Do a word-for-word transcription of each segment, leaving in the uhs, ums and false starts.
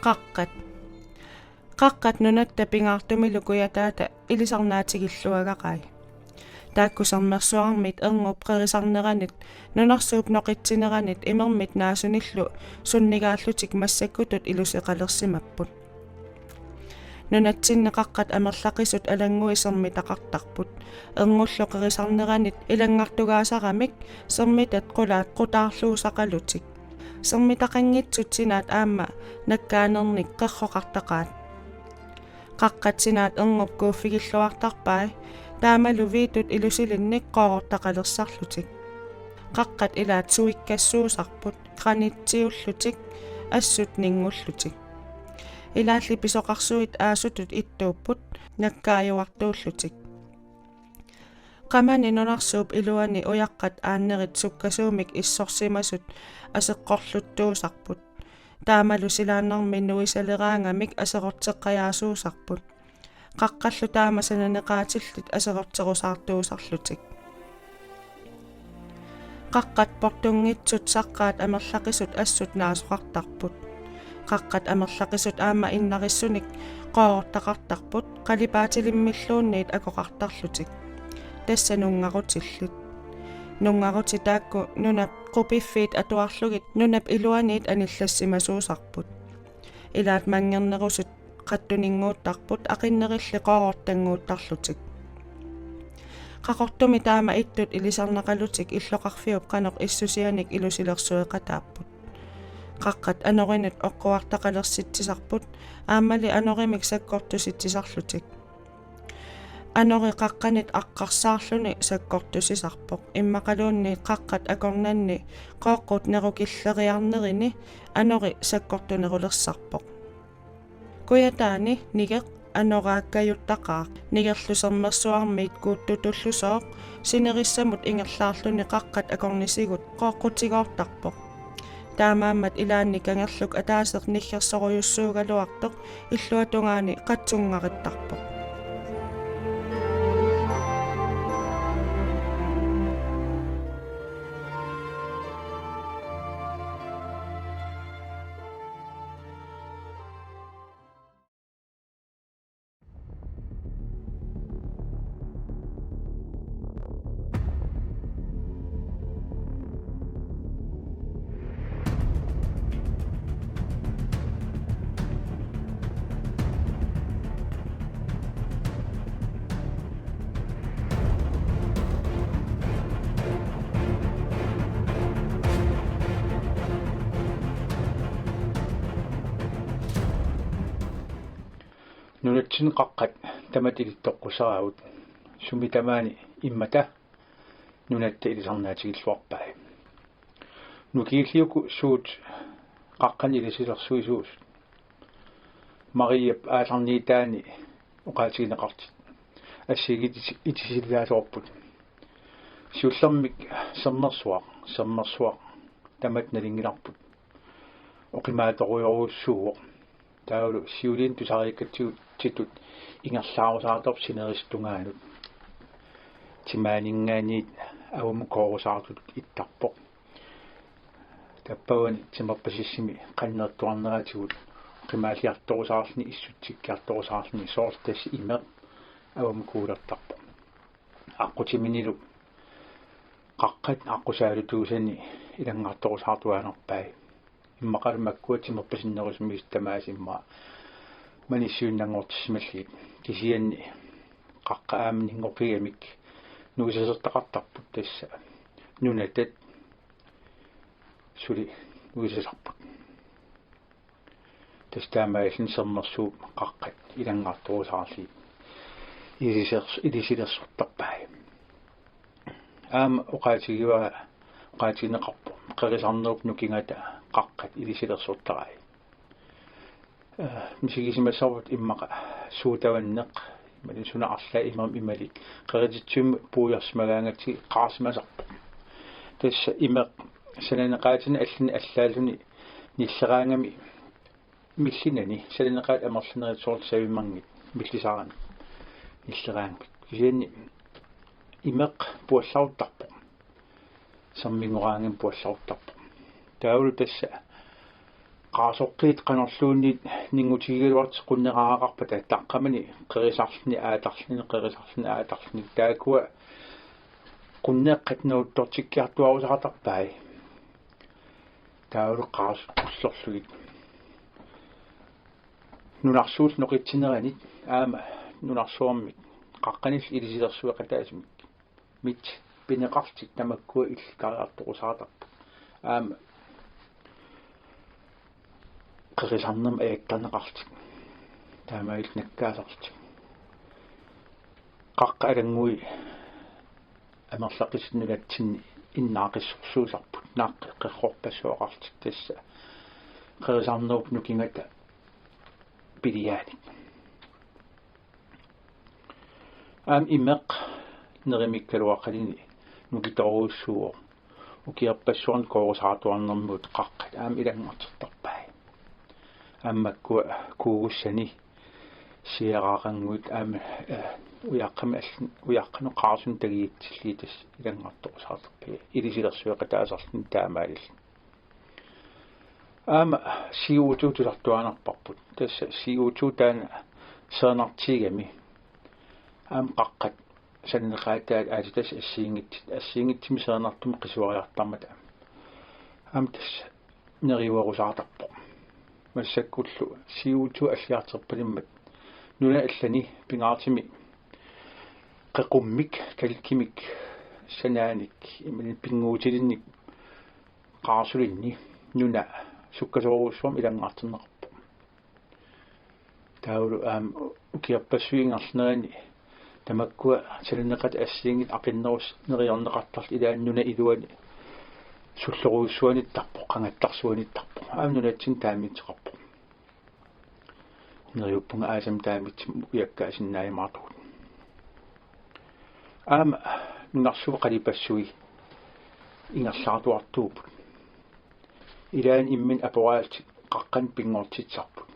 Qaqqat. Qaqqat nunatta pingaartumilu kujataata ilisarnaatigilluagarai. Taakku sermersuarmit erngup qerisarneranit nunarsuup noqitsineranit imermit naasunillu sunnigaallutik massakkutut iluseqalersimapput. Nunatsinni qaqqat amerlaqisut alanngui sermitaqartarput. Ernullu qerisarneranit ilanngartugaasaramik sermitat qulaat qutaarluusaqalutik. Sermitaqanngitsut sinaat aamma nakkaanernik qerroqartaqaat. Qaqqat sinaat erngup kuuffigilluartarpai, taamalu viitut ilusilinnik qoorortaqalersarlutik. Qaqqat ilaat suikkassuusarput, granitsiullutik, assut ninngullutik. Ilaalli pisoqarsuit aasutut ittuupput, nakkaajuartuullutik. Qamani nunarsuup iluani ujaqqat aannerit sukkasuumik issorsimasut aseqqorluttuusarput. Taamalu silaannarmi nuisaleraangamik aserorteqqajaasuusarput. Qaqqallu taama sananeqaatillit aserorterusaartuusarlutik. Qaqqat portunngitsut saqqaat amerlaqisut assut naasoqartarput. Qaqqat amerlaqisut aamma innarissunik qoorortaqartarput, qalipaatilimmilluunniit akoqartarlutik. Tassa nunngarutillit. Nunngarutit taakku nunap qupiffiit atuarlugit nunap iluaniit anillassimasuusarput. Ilaat manngernerusut qattuninnguuttarput, aqinnerilli qoorortannguuttarlutik. Qaqortumi taama ittut ilisarnaqalutik illoqarfiup qanoq issusianik ilusilersueqataapput. Qaqqat anorinut oqquartaqalersitsisarput, aammali anorimik sakkortusitsisarlutik. Anori qaqqanit aqqarsaarluni sakkortusisarpoq. Immaqaluunniit qaqqat akornanni qooqqut nerukilleriarnerini anori sakkortunerulersarpoq. Kujataani nigeq anoraakkajuttaqaaq, nigerlu sermersuarmiit kuuttutullusooq sinerissamut ingerlaarluni qaqqat akornisigut qooqqutigoortarpoq. Taamaammat ilaanni kangerluk ataaseq niggersorujussuugaluartoq illuatungaani qatsunngarittarpoq. Nunatsinni qaqqat tamatta ilitsoqqussaraavut, sumi tamaani immata nunatta ilisarnaatigilluarpai. Nukiilli uku suut qaqqani ilisilersuisuusut? Mariap aallarniitaani oqaatigineqartut assigiit iti-, itisillaasoorput. Siullermik sermersuaq, sermersuaq tamatta nalunngilarput. Oqimaatsorujorujussuuvoq. Taavalu siuliini tusariikkatsitut ingerlaarusaartarpoq sinerissap tungaanut. Timaaninngaanniit avammut koorusaartutut ittarpoq. Tappavani timerpasissumi qannertuarneratigut oqimaalliartorusaarluni, issutsikkiartorusaarluni, soorlu tassa imeq avammut kuulertarpoq. Aqqutiminilu qaqqat aqqusaalutuusani ilanngartorusaartuaannarpai. Immaqalu makkua timerpasinnerusumik tamaasa immaqa manissiinnanngortissimallugit. Kisianni qaqqat aamma ninngoqigamik nuisasertaqartarput, tassa nunatat suli nuisasarput. Tassa taamaalilluni sermersuup qaqqat ilanngartorusaarlugit ilisers-, ilisilersortarpai. Aamma oqaatigivara, oqaatigineqarpoq qerisarnerup nukingata qaqqat ilisilersortarai. Ee, misigisimasarput immaqa suut tavanneq, imaluunniit suna arlaat imermik imalik qerititsivimmi puiorsimagaangatsigit qaarsimasarpoq. Tassa imeq sananeqaatini allani allaalluni nilleraangami millinani, sananeqaatit amerlanerit soorlu savimmernit millisarani nilleraangamik. Kisianni imeq puallaruttarpoq. Serminngoraangami puallaruttarpoq. Taavalu tassa Qaasoqqit qanorluunniit ninngutigigaluartut qunneqaraqarpata taqqamani qerisarluni aatarluni, qerisarluni aatarluni. Taakkua qunneqqat nuuttortikkiartuarusaartarpai. Taavalu qaasut ullorlugit. Nunarsuullu noqitsineranit aamma nunarsuarmik qaqqanillu ilisilersueqataasumik mit pineqarlutik tamakkua illikkariartorusaartarput. Aamma qerisarnermik ajattarneqarlutik. Taamaalillutik nakkaasarlutik. Qaqqat alanngui amerlaqisut nunatsinni innaaqissorsuusarput, naaqqi qerrorpassuaqarlutik tassa qerisarnerup nukingata piliaanik. Aamma imeq nerimikkaluaqaluni nukitorujussuuvoq. Ukiorpassuarni koorusaartuarnermut qaqqat aamma ilanngortittarpai. Aamma makkua kuugussani siaraaqannguit aamma, eh, ujaqqami all-, ujaqqanut qaarsunik tagiitsillit tassa ilanngortorusaartarpai. Ilisilersueqataasarluni taamaalilluni. Aamma C O two tusartuaannarparput. Tassa C O two taanna seernartiigami. Aamma qaqqat sananeqaataat aatitassat assigiinngitsut, assigiinngitsumik seernartumik qisuariartarmata. Aamma tassa neriuerusaartarpoq. Massakkullu C O two alliartorpalimmat nunat allanit pingaartumik qeqummik, kalkimik, sanaanik, imaluunniit pinnguutilinnik qaarsulinni nuna sukkasoorujussuarmik ilanngartinneqarpoq. Taavalu aamma ukiorpassuit ingerlanerani tamakkua sananeqatat assigiinngitsut aqinnerusut neriorneqartarlutik, ilaanni nuna iluani sullorujussuanittarpoq, qangattarsuanittarpoq. Aamma nunatsinni taamaattoqarpoq. Neriuppunga aasami taamaattumik ujakkaasinnaajumaaratsigit. Aamma nunarsuup qalipassui ingerlaartuartuupput. Ilaanni imminut aporaallutik qaqqanut pinngortitsisarput.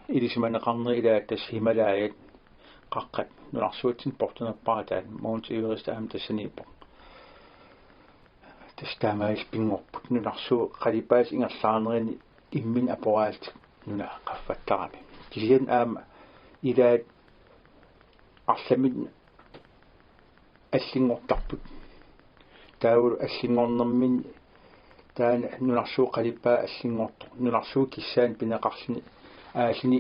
Ilisimaneqarnerit ilaat tassa Himalayat, qaqqat nunarsuatsinni portunerpaat, taanna Mount Everest aamma tassaniippoq. Tassa taamaalillutik pinngorput. Nunarsuup qalipaasut ingerlaarnerini imminut aporaallutik nuna qaffattarami. Kisianni aamma ilaat arlaminnik allinngortarput. Taavalu allinngornerminni taanna nunarsuup qalipaat allinngortoq nunarsuup kissaani pineqarluni aalluni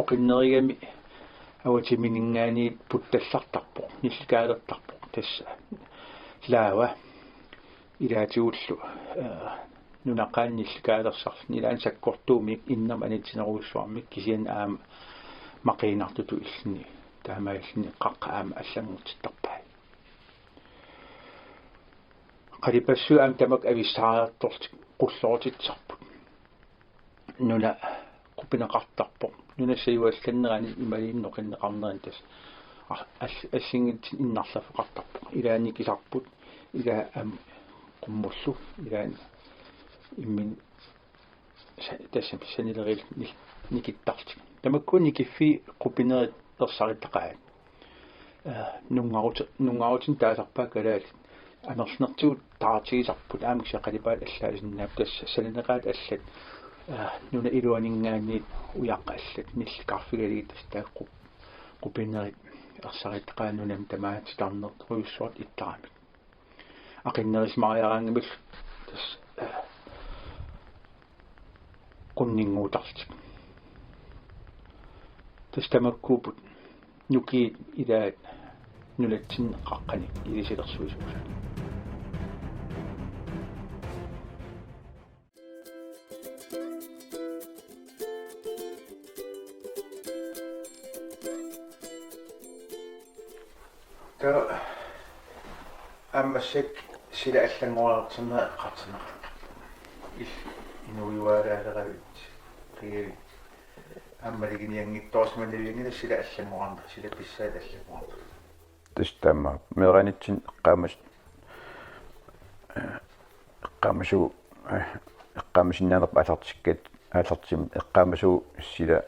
oqinnerigami avatimininngaanniit puttallartarpoq, nillukaalertarpoq, tassa lava ilaatigullu, eh, nunaqaani nillukaalertarluni, ilaanni sakkortuumik innermik anitsinerujussuarmik, kisianni aamma maqiinartutut illuni, taamaalilluni qaqqat aamma allanngortittarpai. Qalipassui aamma tamakku avissaariartorlutik qulloortitsisarput. Nuna qupineqartarpoq. Nuna sajuallannerani imaluunniit noqinneqarnerani tassa a-, all-, assigiinngitsunik innarlerfeqartarpoq. Ilaanni kisarput, ilaa aamma qummullu, ilaanni imminut sa-, tassami sanileriillutik ni-, nikittarlutik. Tamakku nikiffii qupinerit ersaritaqaat. Eh, nunngaruti-, nunngarutinni taasarpaat kalaallit. Amerlanertigut taartigisarput aamma kisianni qalipaat allaasinnaappat, tassa sananeqaatit allat, eh, nuna iluaninngaanniit ujaqqat allat nillukarfigalugit tassa taakku qupinerit ersaritaqaat nunami tamaat titarnerujussuartut ittaramik. Aqinnerusimariaraangamillu tassa, eh, qunninnguutarlutik. Tassa tamakkuupput nukiit ilaat nunatsinni qaqqanik ilisilersuisuusut. Taava aamma massakkut sila allanngoriartornerat eqqartorneqartarpoq. Il-, inuiuaalaaleravit, qiavit. Aamma liginianngitsoorsimanavianngilaq sila allanngorarneq, sila pissaat allanngorarneq. Tassa taama meeraanitsinni eqqaamas-, eqqaamasu-, eh, eqqaamasinnaanerput aallartikkat, aallartimmik eqqaamasuuvoq sila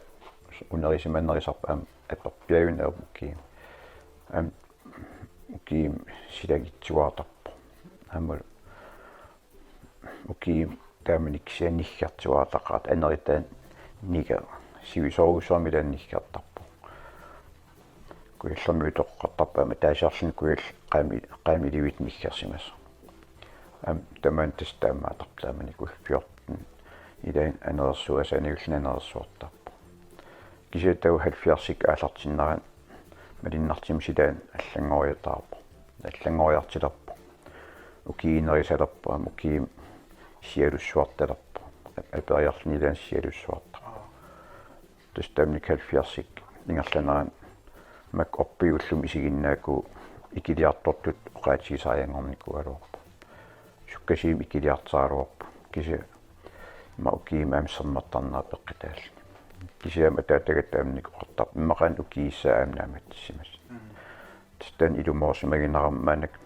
unerissimanerisarput aamma atorpiavinnerup ukiimi. Aamma ukiimi silagitsuartarpoq. Aamma ukiimi Taamanikkut kisianni niggartuaataqaat, aneritaa niga sivisoorujussuarmik taanna niggartarpoq. Kujallermik utoqqartarpoq, aamma ataasiarluni kujallip qaami-, qaamiliviit niggarsimasoq. Aamma tamaani tassa taamaattarpoq, taamanikkut fjorten. Ilaanni anerersuasaanikuulluni anerersuartarpoq. Kisianni taava halvfjerdsikkut aallartinnerani malunnartumik silaanni allanngoriataarpoq. Allanngoriartulerpoq. Ukiinerusalerpoq, aamma ukiumut sialussuartalerpoq. Aperiarluni ilaanni sialussuartarpoq. Tassa taamanikkut halvfjerdsikkut ingerlanerani makku orpiit ullumi isiginnaakkukkit ikiliartortut oqaatigisarianngornikuugaluarpoq. Sukkasuumik ikiliartaraluarpoq. Kisianni aamma ukiumut aamma sermertarnera peqqutaalluni. Kisianni aamma ataataga taamanikkut oqartarpoq: Immaqa una ukiissaa aamma naammassimasoq. Mm. Tassa taanna ilumoorsimaginarama maannakkut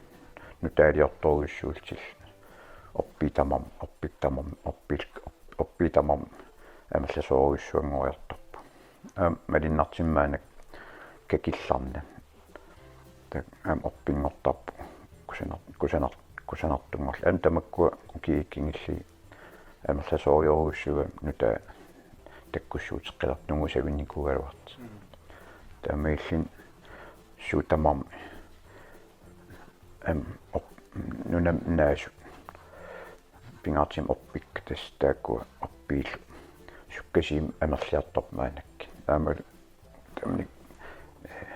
nutaaliortorujussuullutillu. Orpiit tamarmik, orpiit tamarmik, orpiit, orpiit tamarmik amerlasoorujussuanngoriartorput. Aamma malunnartumik maannakkut kakillarnani. Taava aamma orpinngortarpoq kusanar-, kusanar-, kusanartunngorluni. Aamma tamakkua ukiukkut kingulliit amerlasoorujussuugamik nutaat takkussuuteqqilertut nungusavinnikuugaluartut. Mm. Taamaalilluni suut tamarmik aamma op-, nunami naasut pingaartumik orpikkat, tassa taakkua orpiillu sukkasuumik amerliartorput maannakkut. Aamma taamani, eh,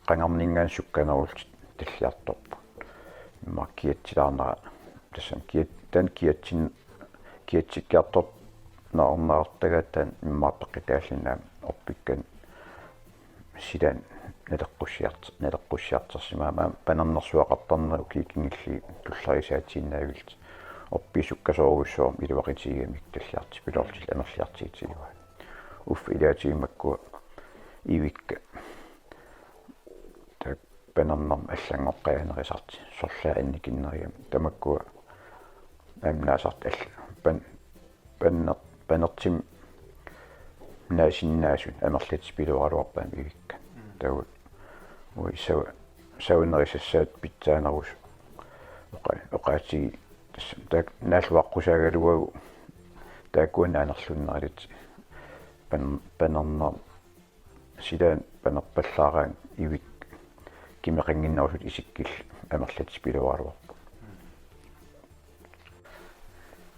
qangarninngaanniit sukkanerullutik talliartorput. Immaqa kiatsilaarnera, tassami kiat-, taanna kiatsin-, kiatsikkiartorneqartagaat taanna immaqa peqqutaalluni aamma orpikkanik silaanni naleqqussiart-, naleqqussiartorsimavoq. Aamma panernersuaqartarneri ukiukkut kingulliit tulleriiaatiinnaavillutik. Orpiit sukkasoorujussuarmik iluaqutigigamikku talliartipiloorlutik amerliartuutigaat. Uffa ilaatigut makkua ivikka taakku panernermik allanngoqqajanerusartut, sorlaat annikinnerugami. Tamakkua aamma naasartut alla-, pan-, paner-, panertumik naasinnaasut amerlatipiloraluarput aamma ivikka. Mm. Taava uagut sava-, savanerusassaat pitsaanerusut oqa-, oqaatigi tassa taakku naalluaqqusaagaluagut taakkua naanerlunnerulitik. Pan-, panernermik silaanni panerpallaaraangat ivikka kimeqannginnerusut isikkillu amerlatipiloraluarput.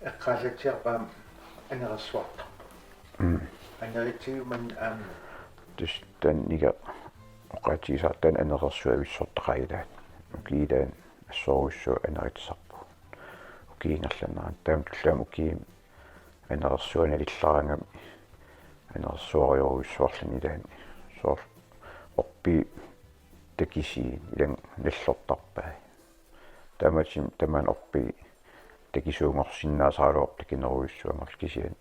Eqqaallatsiarput aamma anerersuartarpoq. Mm. Aneritigiumanik aamma. Tassa taanna niga oqaatigisara taanna anerersuavissortaqaat ilaat. Ukiup ilaani assorujussuaq aneritsisarpugut. Ukiup ingerlanerani. Taama tulliani ukiumut anerersuaq nalillaraangami anerersuarujorujussuarluni ilaanni. Soorlu orpiit takisuunik ilaanni nallortarpai. Taamaattumik tamaani orpiit takisuunngorsinnaasaraluarput takinerujussuanngorlugit, kisianni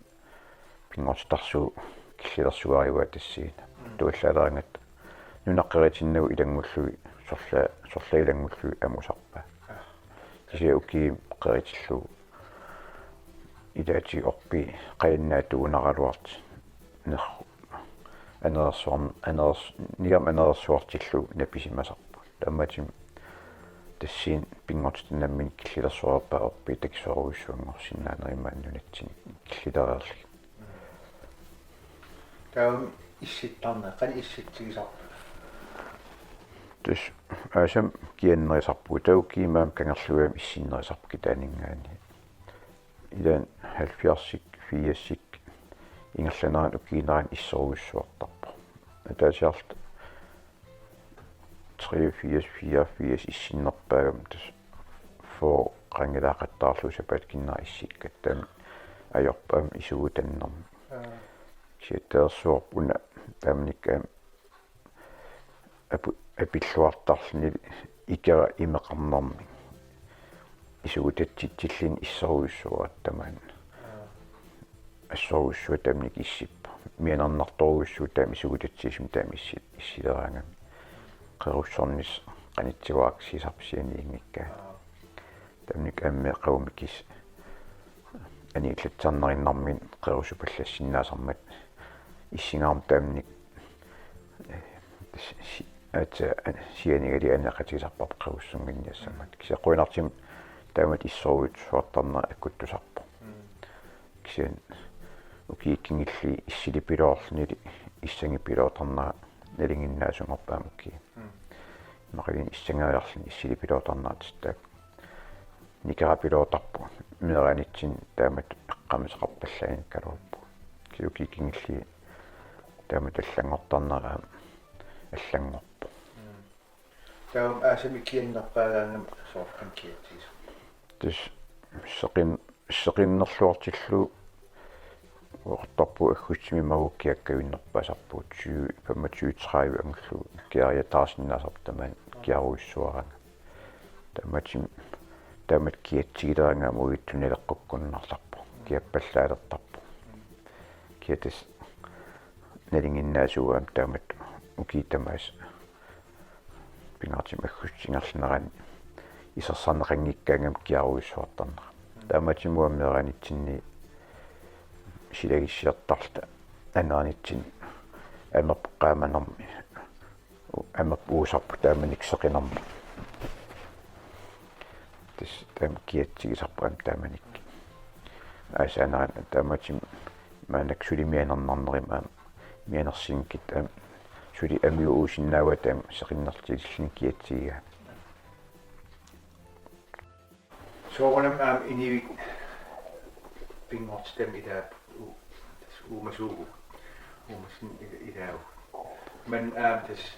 pinngortitarsuup killilersugaarivaa tassuuna. Mm. Tuallaaleraangat nunap qeritinnagu ilanngullugit sorla-, sorlaat ilanngullugit amusarpai. Ah. Kisianni ukiumut qeritillugu ilaatigut orpiit qajannaatuunaraluartut ner-, anerersuar-, anerers-, nigami anerersuartillugu napisimasarput. Taamaattumik tassani pinngortitaq nammineq killilersorpai orpiit takisoorujussuanngorsinnaanerat imaluunniit nunatsinni killilereerlugit. Taava issittarneq, qanoq issitsigisarpa? Tassa aasami kiannerusarpugut, taava ukiumut aamma kangerluumik issinnerusarput kitaaninngaanniit. Ilaanni halvfjerdsikkut, firsikkut ingerlanerani ukiup ingerlanerani issorujussuartarpoq. Ataasiarluta treogfirs, fireogfirs issinnerpaagami tassa fyrre qaangilaaqattaarlugu sapaatip akunnera issikkatta, taama ajorput aamma isugutannermik. Aa. Kisianni talersuarput una taamanikkut aamma apu-, apilluartarluni ikera imeqarnermik isugutatsitsilluni issorujussuugatta tamaani. Aa. Assorujussuaq taamanikkut issippoq. Mianernartorujussuuvoq taama isugutatsigisumik taama issi-, issileraangami. Qerussornissaq qanittuarakkit siisarput sianiinngikkaa. Aa. Taamanikkut ammit qavummi kis-, aniallatsarnerinnarmik qerusupallassinnaasarmat issingaarmat taamanikkut, eh, si-, aatsaat sianigalugit aneqatigisarparput qerussunnginniassammat. Kisianni qujanartumik taamatut issorujussuartarneq akuttusarpoq. Mm. Kisianni ukiut kingulliit issilipiloorluni issanngipiloortarnera nalinginnaasunngorpoq aamma ukiut. Imaluunniit issangeriarluni issilipiloortarnera tassa taakku. Nikerapiloortarput meeraanitsinni taamatut eqqaamasaqarpallaanngikkaluarput. Kisianni ukiut kingulliit taamatut allanngortarnera allanngorpoq. Taava aasami kiannerpaagaangami soorlu kiatsigisoq. Tassa seqin-, seqinnerluartillugu oqartarpugut aggustimi imagu kiakkajunnerpaasarpugut tyve, femogtyve, tredive angullugu kiariataarsinnaasarput tamaani kiarujussuaraangami. Taamaattumik taamatut kiatsigileraangami uagutsinnut naleqqukkunnaartarpoq. Kiappallaalertarpoq. Kiatas nalinginnaasuugami taamatut ukiut tamaasa pingaartumik aggustip ingerlanerani isersarneqanngikkaangami kiarujussuartarnera. Taamaattumik uanga meeraanitsinni silagissiortarluta aneranitsinni amerpoq qaamanermi. Amerpoq uusarpoq taamanikkut seqinermut. Tassa taama kiatsigisarput aamma taamanikkut. Aasaanerani taamaattumik maannakkut suli mianernarnermut aamma mianersinngikkukkit aamma suli amiuusinnaavaa taama seqinnertilluni kiatsigigaanni. Soorunami aamma inivik pinngortitami ilaapput u-, tassa uumasuuvugut. Uumasut ila-, ilaavugut. Maani aamma tassa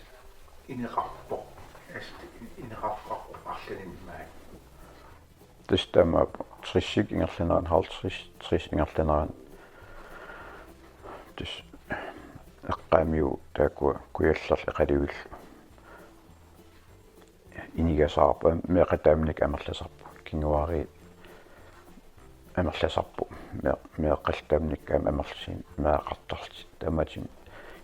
ineqarpoq. Tassa ineqarfeqarpoq arlalinni maani. Tassa taamaappoq tressit ingerlaneranni, halvtreds, tres ingerlaneranni. Tassa eqqaamiuvoq taakkua Kujallerlu Eqalivillu inigasaarput, meeqqat taamanikkut amerlasarput, kinguaariit amerlasarput, mee-, meeqqallu taamanikkut aamma amerlasiineq meeraqartarlutik. Taamaattumik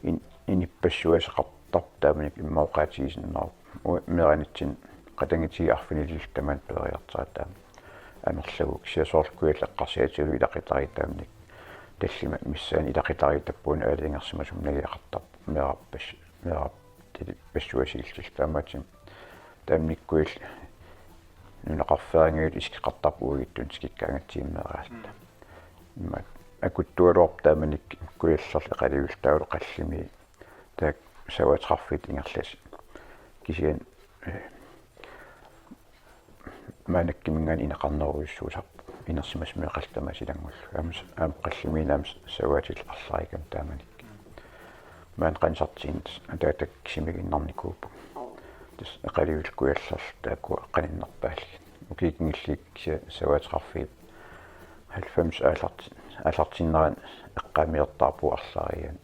in-, inippassuassaqartarput taamanikkut immaqa oqaatigisinnaavarput. Uagut meeraanitsinni qatanngutikka arfinillit tamaani peeriarteratta aamma amerlavugut. Kisianni soorlu Kujalleq eqqarsaatigalugu ilaqutariit taamanikkut tallimat missaanni ilaqutariit tappavani aalajangersimasumik nangiaqartarput meerarpas-, meerarpassuasigillutik taamaattumik taamanikkut Kujalleq nunaqarfeerangajalu isikkoqartarput uagutsinnut tikikkaangatsigit meeraatta. Immaqa akuttugaluarput taamanikkut Kujallerlu Eqalivillu taavalu Qallimi taakku savaataqarfiit ingerlasut. Kisianni, eh, maannakkut kiminngaanniit ineqarnerujussuusarput. Inersimasut meeqqallu tamaasa ilanngullugit. Aamma s-, aamma Qallimiinnaat aamma savaatillit arlarigamik taamanikkut. Maani Qansortiinnut ataatak kisimiiginnarnikuupput. Tassa Eqalivillu Kujallerlu taakkua qaninnerpaallugit. Ukiut kingulliit kisianni savaataqarfiit halvfems aallarti-, aallartinnerani eqqaamiortarput arlaat.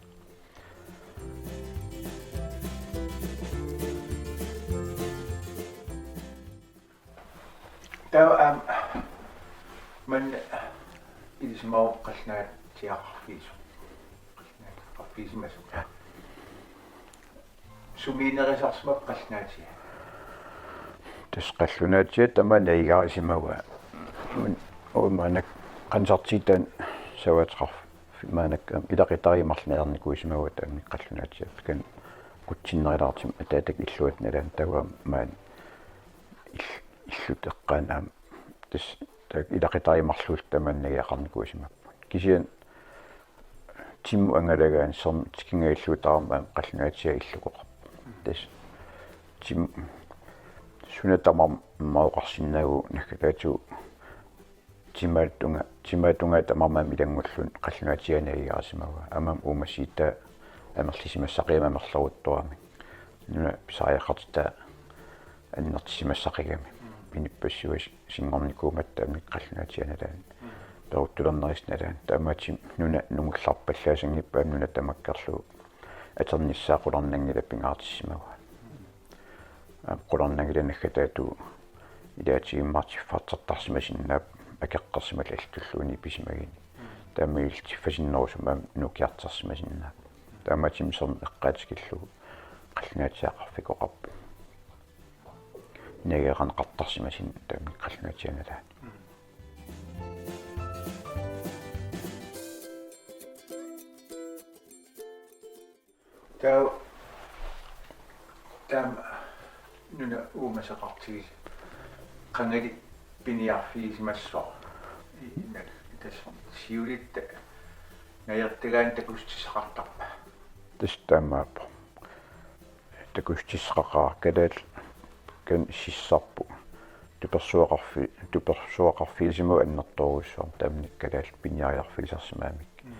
Taava aamma maani ilisimavoq qallunaatsiaqarfigisoq. Qallunaatsiaqarfigisimasoq. Sumiinnerisarsimappat qallunaatsiaq? Tassa qallunaatsiaq tamaani najugarisimavaa. Uuma-, uumaanak Qansortiinnut savaataqarfik maannakkut aamma ilaqutariit marluk najornikuusimavaat taamanikkut qallunaatsiaat. Taakani qutsinnerulaartumik ataatak illuata nalaani taava maani ill-, illup eqqaani aamma. Tassa taakku ilaqutariit marluulluta tamaani najugaqarnikuusimapput. Kisianni timmut angalagaanni sermit tikingajallugu tamarmik aamma qallunaatsiaat illukoqarput. Tassa tim-, suna tamarmi immaqa oqarsinnaavugut naggataatigut timaat tungaa, timaat tungaa tamarmik aamma ilanngullugit qallunaatsiaat najugarisimavaat. Aamma aamma uumassiitaa amerlisimassaqigamik amerleruttoramik. Nuna pisariaqartitaa annertusimassaqigami. Inippassuasinngornikuumattaaq taamanikkut qallunaatsiaat nalaanni. Peruttulernerisa nalaanni. Taamaattumik nuna nungullarpallaassanngippaa nuna tamakkerlugu atornissaa qularnanngilaq pingaartissimavaa. Aap, qularnanngilaq naggataatigut ilaatigut immaqa tiffartartarsimasinnaavoq akeqqersimallu allatulluunniit pisimagini. Taamaalillutit tiffasinnerusumik aamma nukiartorsimasinnaavoq. Taamaattumik sermit eqqaatikillugu qallunaatsiaqarfikoqarpoq. Najugaqarneqartarsimasinnaavoq taamanikkut qallunaatsiaat nalaanni. Taava taama nuna uumasaqartigisoq qangali piniarfigisimassasoq. Inak Siulitta najortagaanni takussutissaqartarpa? Tassa taamaappoq. Takussutissaqaqaaq, kalaallit taakani sissarput. Tupersuaqarfi-, tupersuaqarfigisimaguit annertoorujussuarmik taamani kalaallit piniariarfigisarsimagamik. Mm.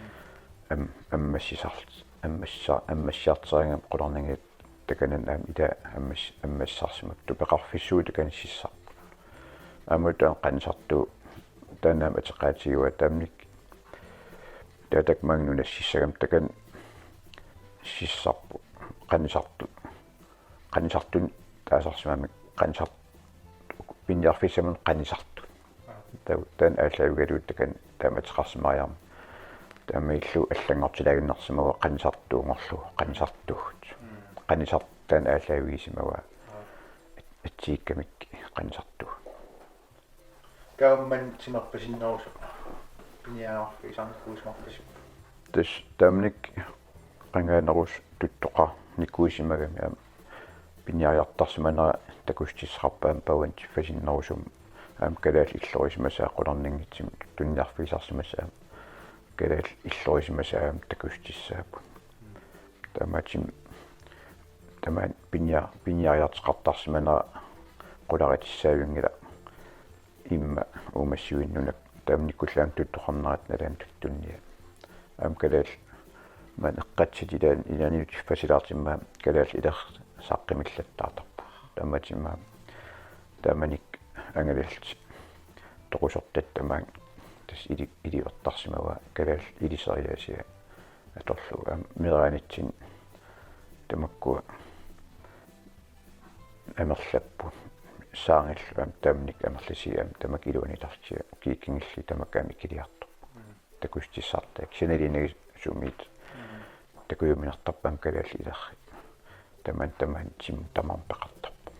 Am-, ammassisar-, ammassa-, ammassiarterigamik qularnanngilaq takanani aamma ila ammas-, ammassisarsimapput, tupeqarfissuugut taakani sissarput. Aamma taanna qanisartuuvoq, taanna aamma ateqaatigivaa taamani. Taava taakku maanga nunassissagami taakani sissarput qanisartut. Qanisartunik taasarsimagamik qanisart-, piniarfissaminut qanisartut. Taava taanna aallaavigalugu taakani taama ateqarsimariarmat. Taamaalillugu allanngortilaaginnarsimavaa qanisartuunngorlugu, qanisartuugut. Mm. Qanisartut taanna aallaavigisimavaa. Aa. At-, atsiikkamik qanisartuugut. Kaamman timerpasinnerusoq piniariarfigisarnikuusimarpisiuk? Tassa taamani qangaanerusoq tuttoqarnikuusimagami aamma piniariartarsimanera takussutissaqarpoq, aamma paavani tiffasinnerusumik aamma kalaallit illorisimasaat qularnanngitsumik tunniarfigisarsimasaat aamma kalaallit illorisimasaat aamma takussutissaapput. Taamaattumik tamaani pinia-, piniariartoqartarsimanera qularitissaavinngilaq immaqa uumassuinnaq taamanikkullu aamma tuttoqarnerat nalaani tuttunniat. Aamma kalaallit maani eqqatsat ilaanni, ilaanni tiffassilaartumik aamma kalaallit ilersaaqqimillattaartarput. Taamaattumik aamma taamani angalallit toqusortat tamaanga tassa ili-, iliortarsimavaa kalaallit ilisariaasia atorlugu. Aamma meeraanitsinni tamakkua amerlapput, saangillu aamma taamani amerlasuut aamma tamakku iluaniitarsiat, kikkungillu tamakku aamma ikiliartorput. Mm. Takussutissartaat. Kisianni nalilinnaasumiit. Mm. Takujuminartarput aamma kalaallit ilerit. Tamanna, tamanna tim-, tamarmik peqartarput.